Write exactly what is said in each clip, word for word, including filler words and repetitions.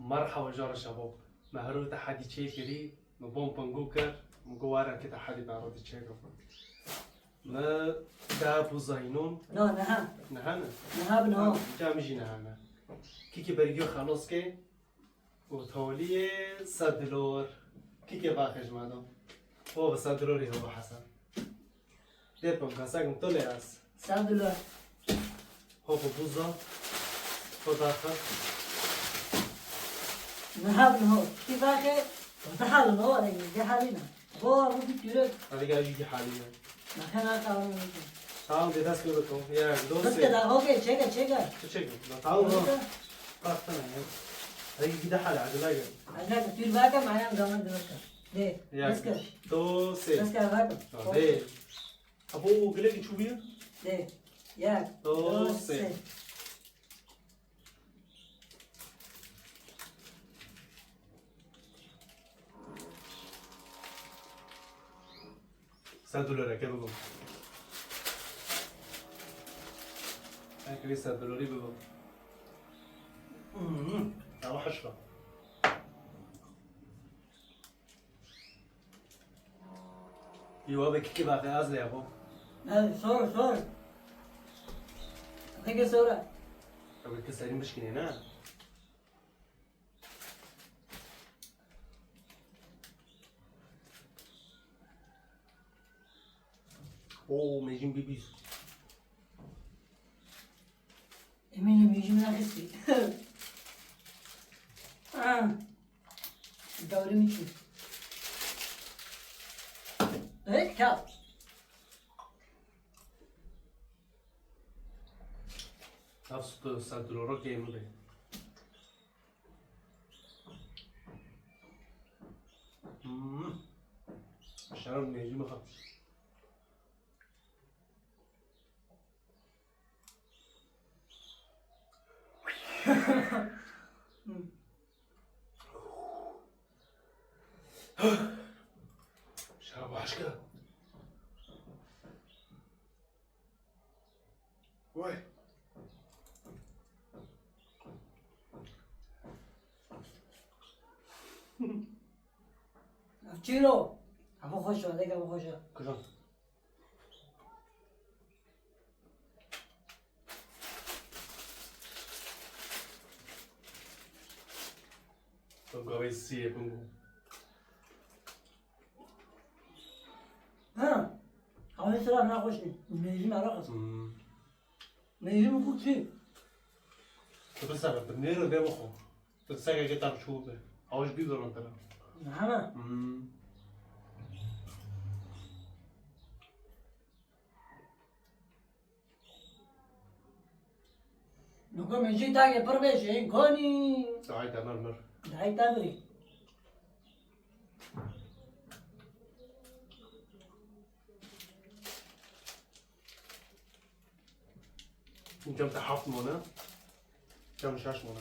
Merhaba, car şebab. Me hero tehadî çêkirî, me bon pingû kir, me got were ki tehadî berê çêkim. Me da bûza hînon. Na, niha. Niha ne? Niha bi niha. Ha, ca min jî niha ne. Kîkî bergiyo xelos ke û toliyê sed dolor. Kîkê baxê ji me do. O bi sed dolorî ho bi hesen. Dê pim, kasek mi to lê ez. Sed dolor. Ho bi bûza. Ho daxe. Niha bi niho. Kî baxê? Ho dihalin ho, rengê dihalî ne. Bo, bu bir türlü. Hadi gel jî halî ne. Naxe na tamam. Tamam, dê dest pê bikim. Yek, do, sê. Bıskı da, okey, çeke, çeke. Tu çek. Tamam, tamam. Bıskı. Baksana ya. Hadi gide hadi, acele gel. Acele gel. Tür baka, mayam zaman durursa. Dê. Yek, bıskı. Do, sê. Bıskı, bak. Ha, dê. Ha, bu gilekî çûbûye? Dê. Yek, do, sê. Sed dolareke bibim. Belkî vê sed dolarî bibim. Hmm, ew hişk e. Yo, abi, kiki bak, az le yapalım. Ha, sor, sor. Peki, sor. Abi, kız senin bişkine ne? Oo, mecim bibîs. Emin, mecim nakesti. Ah. Dawrî min çû. Evet, kap. Ev sed dolaro kê min be. Hmm. Şerab mecî min xwe. Şerab aşk e. Vay. Ev çî lo? Hemû xweş e, lêk hemû xweş e. Kuzum. Gavê siyê bingo. Ha. Hawê sira naxweş ne. Meyvî merak e. Hmm. Meyvî mi ku çi? Tu bi sebe, tu nêro bê bixwe. Tu sekeke tam çû be. Aw ji bî dolan tira. Niha me? Hmm. Nuko min jî dagê pir bê jê konî. Dayê te mir mir. Dayê te mirî. Cem te heft mone. Cem şeş mone.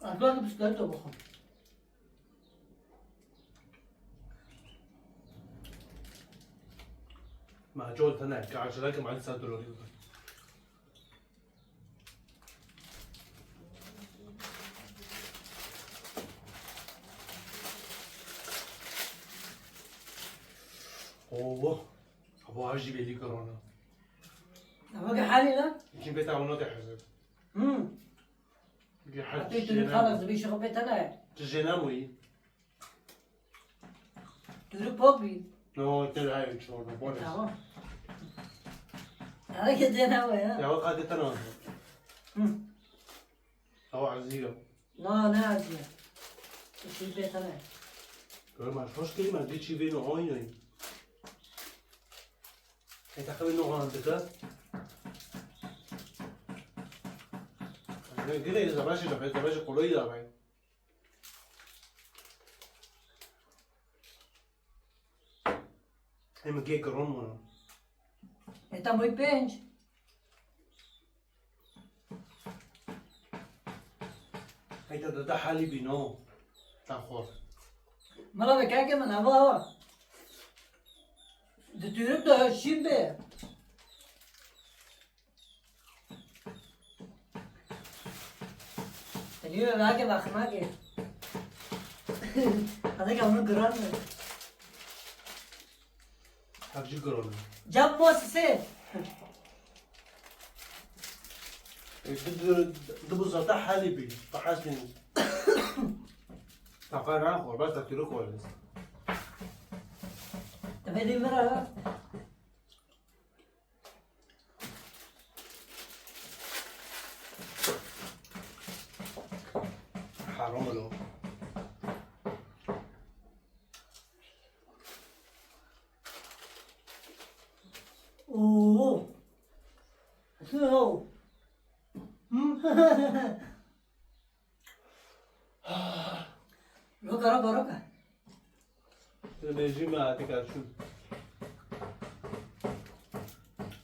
Arkadaşlar, bisiklet de bakın. Ma col tane, ka acele ke mali sed dolarî bike. Oo, bu jî belî kirana. Ama ki halî ne? Kim beta ona de hazır. Hmm. Ki hal Hatta tu jêne. Xalas, bir şey beta ne? Tu jêne mi? Duru pok bî. No, te de hayır çorba, bonus. Tamam. Hareket dene o ya. Ya o kadar tane oldu. Hı. Hava azıyor. Na, ne azıyor? Şimdi bir tane. Görme, hoş değil mi? Bir çivi ne oynuyor? E, takımın o an dedi. Ne gire, savaşı da, savaşı kolay da. Em gê kiron mano. E, tam oy pênc. Heyta da da halî bîno. Ta xor. Mala be kake min hava hava. Di tûrip de şîn be. Tenî ve vake vexmake. Hadi ki onu kırar mı? Hevcî giran e. Cem Mosisê. E, di, di, di bu zata halî bî. Bi hez nî. Taqa naxwe, bes te tûrê xwe. Te vê dê mira. Haram lo. Oo. Nasıl ya? Hı? Roka, roka, roka. Rejî me hatî karşûn.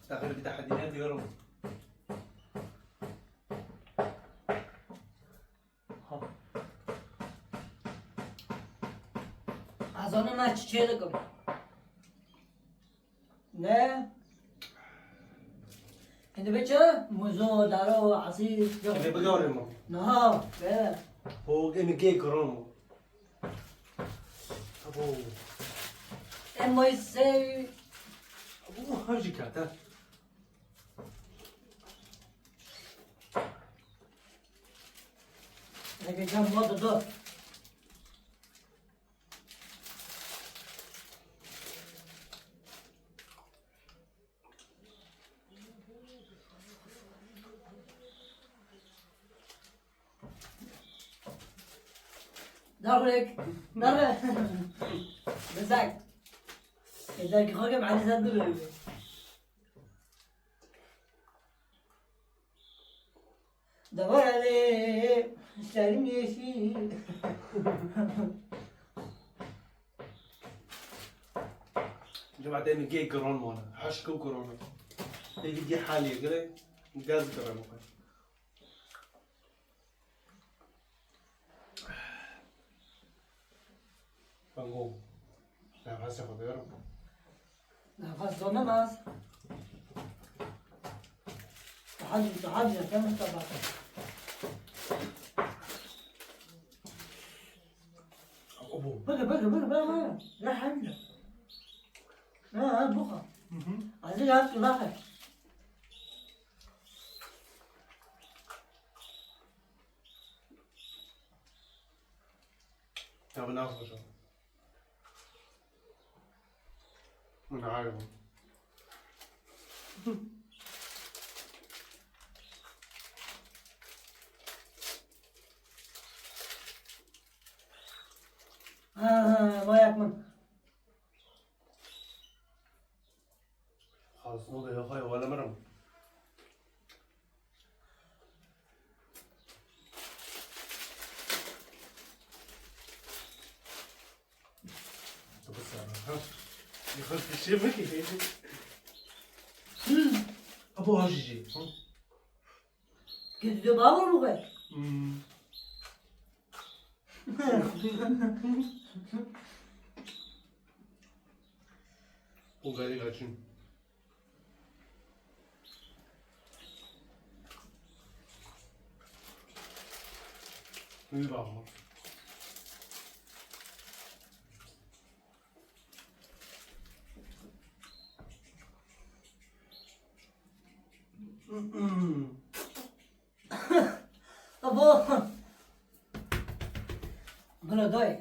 Daxil bir tahadî ne diyorum. Ha. Azanı ma çiçeği Ne? Hindi be çi? Muzo, daro, asî, yok. Ê bigarê min. Niha, be. Ho, ê min gê giran bû. Abo. Em moy sey. Abo, her jî kete. Eke cam moda do. Darek. Darek. Bezak. Bezak. Xakem Ali Zadlı. Dewarê serim yeşîl. Cemaat, em gê giran mane. Heşk û giran. Ê vîdye halê gire, gaz giran xwe. Bango. Nefesê xwe bêro. Nefes zor nemaz. Tahacim, tahacim, ya Mustafa. Abo. Bıgı, bıgı, bıgı, bıgı, bıgı. Ya Hamdi. Ha, ha, bu kadar. Hı hı. Azı ya, kulak et. Tabii ne yapacağım? Min ayrı. Ha, ha, vay akman. Xalis, ne oluyor? Hay, wala merim. Tu bu sana, ha? Yukarı fişe mi ki? Hmm. Abo hajiji. Hı? Kötü de bağır mı koy? Hmm. Bu gayri kaçın. Wî baxwe. Abo. Bila dayê.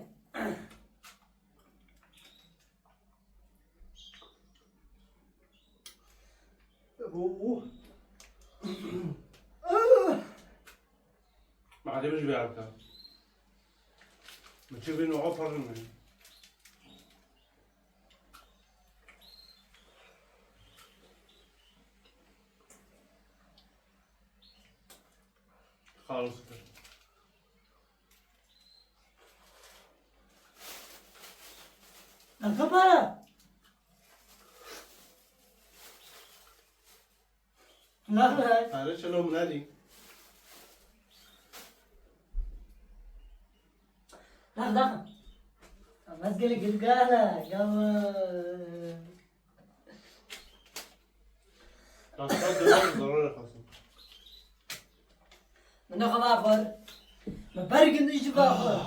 Madem ji vê arka. Min çi vê noa parin me. Xalis kir. Erka para. Naxwe. Pare çilo min nedî. Nax, nax. Mezgele gilgala, ya. Dasta dolar zararê xwesin. Min ne xwe vaxwar. Min ber gindi jî vaxwar.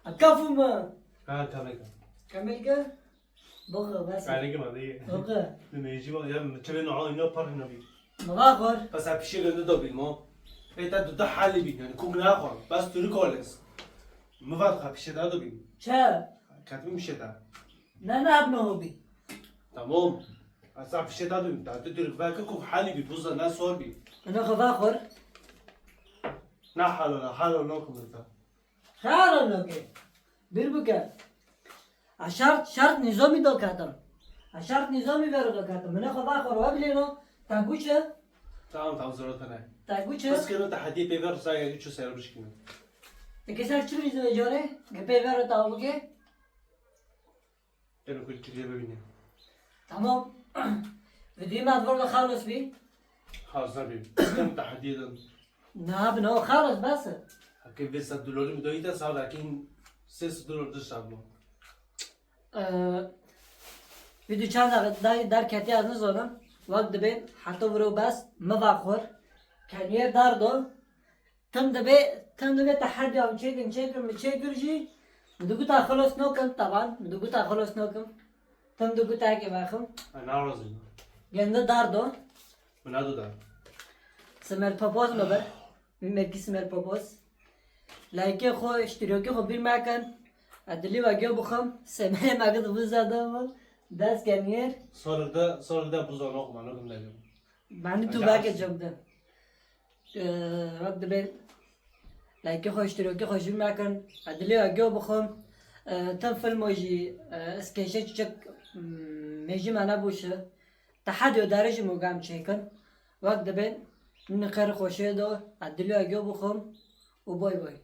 A kafû min. Ha, kameke. Kameke? Boxe, bes. Kameke ma diye. Boxe. Min jî va ya min çevê no ina par na bî. Min vaxwar. Bes a pişê gindi do bî mo. Ê te du da halî bî yani kûk naxwar. Bes tu rikoles. Min va ha pişê da do bî. Çe? Katibim pişê da. Ne ne abno hobî. Tamam. Asa pişê da dûm. Ta tu dûr veke ku halî bî, buza ne sor bî. Ina xwe vaxwar. Na halo na halo no kumeta. Halo no ke. Bir bike. A şart şart nizamî do katim. A şart nizamî vero do katim. Ina xwe vaxwar wa bilêno. Ta guçe. Tamam tamam zor tane. Ta guçe. Bes keno ta hediye pê ver sa ya guçe ser bişkino. Te keser çi nizamî care? Ge pê vero ta bike. Eno ku kiriye bibîne. Tamam. Videoyê me di vir de xalos bî. Xalos nabî. Stem te hediyê din. Na bi no xalos bes e. Heke vê sed dolarî min doyî te sar dakî sê sed dolar diş sabno. Ee, Video çanda day derketiye ez nizanim. Wek dibê heta viro bes mi vaxwar. Keniyê dardo. Tim dibe, tim dibe te her diya çêkin, çêkin, mi çêkir jî. Mi diguta xilos nokim, taban, mi diguta xilos nokim. Tim diguta ki vexim. Ay, narazî. Gende dardo. Mi nadu da. Simer papaz mi be. Mi mekî simer papaz. Layke xo, iştirokê xo bir mekin. Edili ve gö buxum. Semere mekid bu zada mı? Ders gelmiyor. Sarıda, sarıda bu zana okuma, nokum da gö. Ben de tu belki çoktan. Wek dibê laykê xwe, iştirokê xwe jî mekin. Ez dilê we geo bixwim. Tim filmo jî, ez kêşe çiçek, mêjî me nebûşi. Tehedî û derê jî mûgam çêkin. Wek dibê nîqer xweşê do, ez dilê we geo bixwim û bay bay.